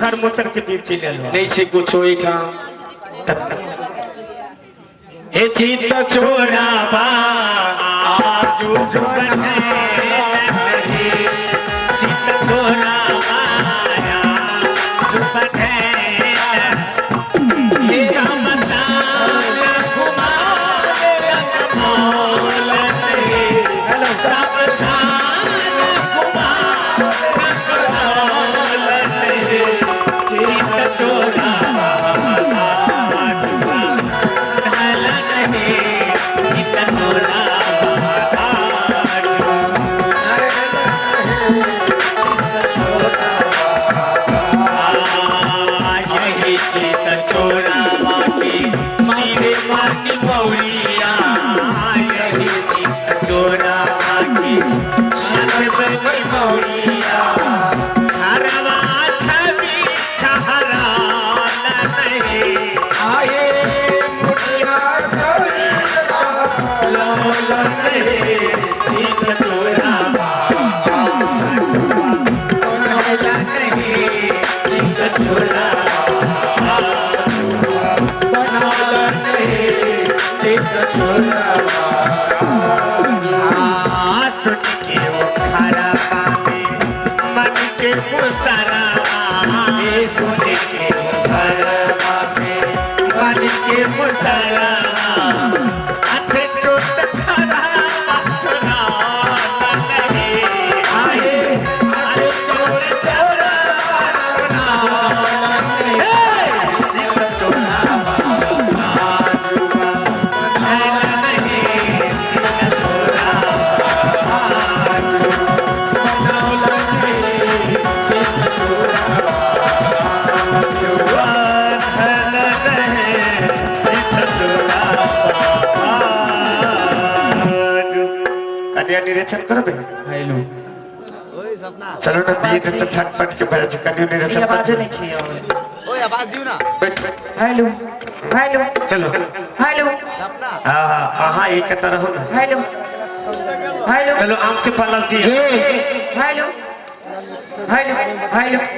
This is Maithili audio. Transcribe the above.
खर मोटर के बीच चलि एलहुँ। नहि छै कुछो एहिठाम। हे चित चोराबा आजू बने चित चोराबा आजू बने हे रामदान कुमार रंगमोल हेलो। सावधान कुमार रंगमोल चित चोराबा आए मुटिया छवि कन्या निरीक्षण करबै। हेलो। चलो ने, दिए तऽ छटपट के भरे छै। कन्या निरीक्षण आवाजो करबै। नहि छै। ओए, आवाज दियौ ना। बैठ। Hello, hello. चलो। हेलो। हाँ हाँ, अहाँ एक तरह रहू ने। Hello, hello. चलो, आम के पलक दिए। Hello, hello, hello.